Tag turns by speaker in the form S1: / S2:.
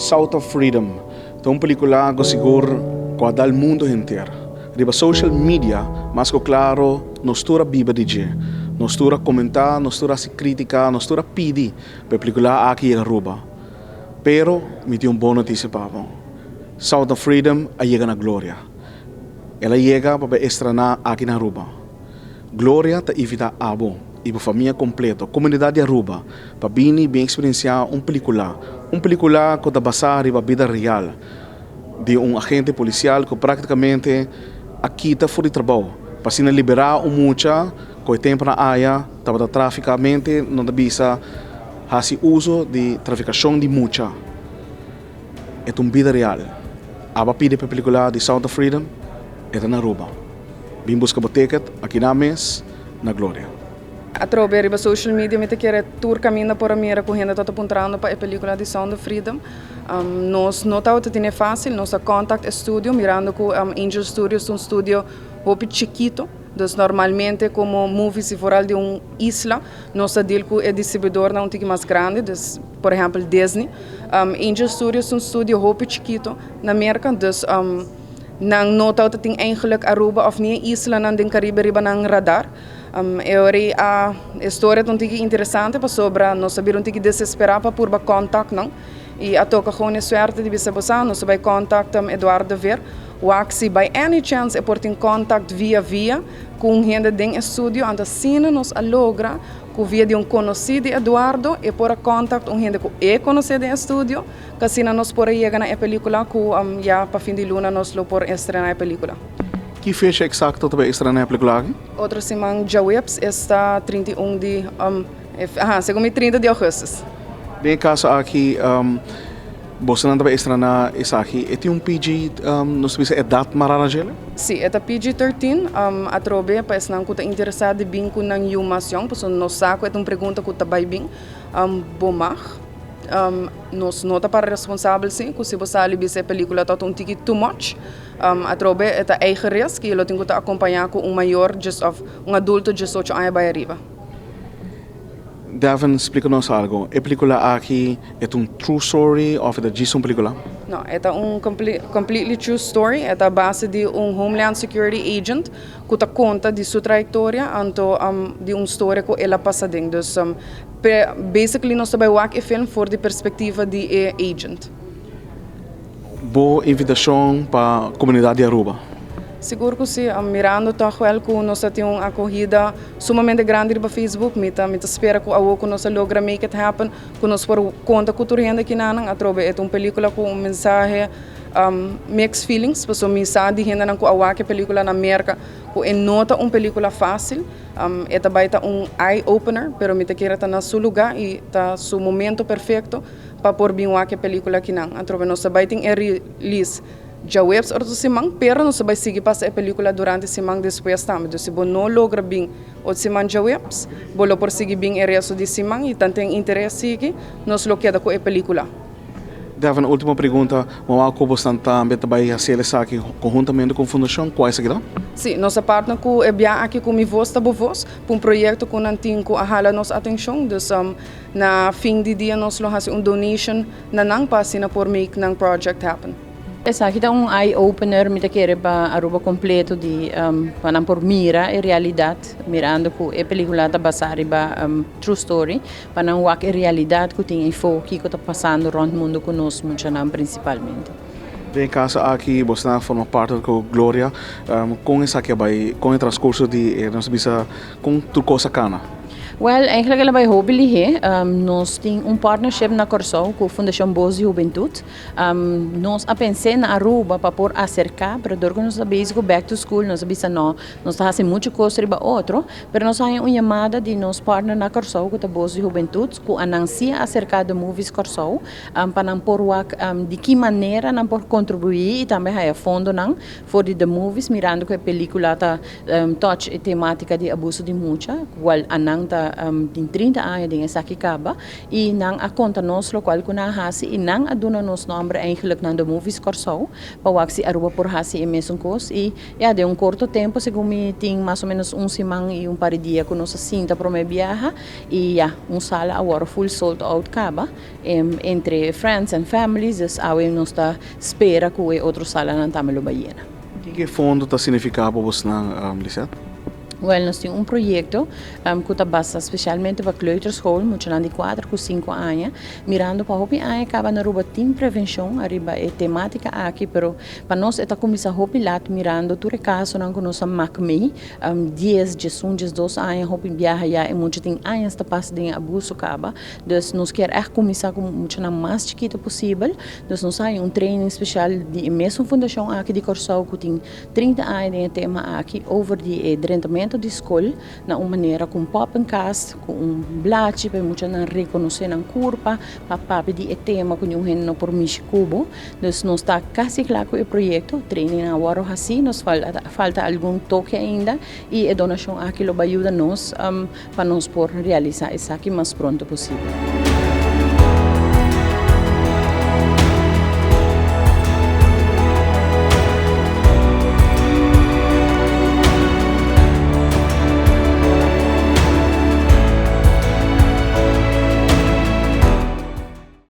S1: South of Freedom ta un pelicula cu sigur cu a dal mundo henter. Riba social media, mas cu claro, nos tur a biba di dje. Nos tur a comenta, nos tur a haci critica, nos tur a pidi pa e pelicula aki yega Aruba. Pero mi tin un bon noticia pa bo. South of Freedom a yega na Gloria. El a yega pa bay estrena aki na Aruba. Gloria ta invita abo y bo famia completo, comunidad di Aruba, pa bini bin experiencia un pelicula. Un pelicula cu ta basa riba bida real di un agente policial cu practicamente a kita for di trabou pa asina libera un mucha cu e temponan aya tabata traficamente, no ta bisa haci uso di traficacion di mucha. E ta un bida real. Abo a pidi pa e pelicula di Sound of Freedom? E ta na Aruba. Bin busca bo ticket aki na mes na Gloria.
S2: Atrobe riba social media mi ta kere tur caminda por a mira cu hende ta puntrando pa e pelicula di Sound of Freedom. Nos no tabata tene facil, nos a contact e studio mirando cu Angel Studios ta un studio hopi chikito, dus normalmente como movies y vooral di un isla nos ta deal cu e distribuidornan un tiki mas grandi, dus por ehempel Disney. Angel Studios ta un studio hopi chikito na Merca, dus nan no tabata tin eigenlijk Aruba of ni e islanan den Caribe riba nan radar. E ora ei a e storia ta un tiki interesante pasobra nos a bira un tiki desesperá pa purba contact nan i a toka gewoon e suerte di bisa bo sa nos a bai contact Eduardo de Veer wak si by any chance e por tin contact via via ku un hende den e studio, anto asina nos a logra ku via di un konosí di Eduardo e por a contact un hende ku e konosé den e studio ku asina nos por a yega na e pelikula ku ya pa fin di luna nos lo por estrená e pelikula.
S1: Ki fecha eksakto ta bai estrená e pelikula aki?
S2: Otro siman djaweps esta 31 di, aha, segun mi 30 di augustus.
S1: Den e kaso aki bosonan ta bai estrená esaki, e tin un PG, nos ta bisa edat mará na djele?
S2: Si, e ta PG-13, atrobe pa esnan ku ta interesá di bin ku nan yu mas yòn, pasobra nos sa ku e ta un pregunta ku ta bai bin, bo mag. Nos no ta para responsabel si, ku si bo sali bisa e pelikula ta un tiki too much. Atrobe e ta eigen risk y lo tin cu ta acompaña cu un mayor djes of un adulto 18 aña bay ariba.
S1: Devin, splica nos algo. E pelicula aki e ta un true story of e ta djis un pelicula?
S2: No, e ta un completely true story. E ta a base di un Homeland Security agent cu ta conta di su trayectoria anto di un storia cu el a pasa den. Dus basically nos ta bay wak e film for di perspectiva di e agent.
S1: Bo invitashon pa komunidat di Aruba?
S2: Sigur ku si. Mirando tòg wèl ku nos a tin un akohida sumamente grandi riba Facebook, mi ta mi ta spera ku awor ku nos a logra make it happen, ku nos por konta ku tur hende kinanan. Atrobe e ta un pelikula ku un mensahe mixed feelings, pasobra mi sa di hendenan ku a wak e pelikula na Merka ku e no ta un pelikula fásil. E ta bai ta un eye opener, pero mi ta kere ta na su lugá i ta su momento perfekto pa por bin wak e pelicula akinan. Atrobe nos ta bai tin e release djaweps otro siman, pero nos ta bai sigui pasa e pelicula durante siman despues tambe. Dus si bo no logra bin otro siman djaweps, bo lo por sigui bin e resto di siman y tanten interes sigui, nos lo keda cu e pelicula.
S1: Devin, ultimo pregunta, Mawao cu bosnan tambe ta bai haci el esaki conhuntamente cu un fundacion, cua esaki ta?
S2: Si, nos a partner cu e bia aki cu Mi Voz Ta Bo Voz, pa un proyecto cu nan tin cu a hala nos atencion. Dus Na fin di dia nos lo hasi un donation na nan pa asina por make nan project happen.
S3: Esaki ta un eye opener mi ta kere pa Aruba completo di pa nan por mira e realidad mirando cu e pelicula ta basa riba true story pa nan wak e realidad cu tin eyfo kico ta pasando rond mundo cu nos muchanan principalmente.
S1: Den e caso aki bo sta forma parte cu Gloria, con esaki a bay, con e transcurso di e nos ta bisa con tur cos a cana?
S3: Well, eigenlijk el a bai hopi lihé. Nos tin un partnership na Kòrsou ku Fundashon Bos di Hubentut. Nos a pens'é na Aruba pa por aserká, pero dor ku nos ta bezig ku back to school nos a bisa no, nos ta hasi muchu kos riba otro. Pero nos a haña un yamada di nos partner na Kòrsou ku ta Bos di Hubentut ku a nan si a aserká The Movies Kòrsou pa nan por wak di ki manera nan por kontribuí i tambe haña fondonan for di The Movies mirando ku e pelikula ta touch e tematika di abuso di mucha, kual anan ta. ta tin 30 aña den esaki caba y nan a conta nos locual cu nan a haci y nan a duna nos nomber eigenlijk na The Movies Corsou pa wak si Aruba por haci e mesun cos. Y ya, den un corto tempo, segun mi tin mas o menos un siman y un par di dia cu nos a sinta prome biaha y ya, un sala awor full sold out caba entre friends and families, dus awe nos ta spera cu e otro salanan tambe lo bay yena.
S1: Kico e fondo ta significa pa bosnan, Lisette?
S3: Well, nos tin un proyecto cu ta basa specialmente pa kleuterschool, muchanan di 4 cu 5 aña, mirando pa hopi aña caba na Aruba tin prevencion ariba e tematica aki, pero pa nos e ta cuminsa hopi laat, mirando tur e casonan cu nos a maak mee, 10, 11, 12 aña, hopi biaha ya e mucha tin aña ta pasa den abuso caba. Dus nos kier echt cuminsa cu muchanan mas chikito posibel. Dus nos tin un training special di mesun fundacion aki di Corsou cu tin 30 aña den e tema aki over di drentamento di scol na un manera cu poppenkast, cu un blachi pa muchanan reconoce nan curpa, pa papia di e tema cu un hende no por mishi cu bo. Dus nos ta casi cla cu e proyecto, training awor asina, nos falta algun toke ainda y e donacion aki lo bay yuda nos pa nos por realisa esaki mas pronto posibel.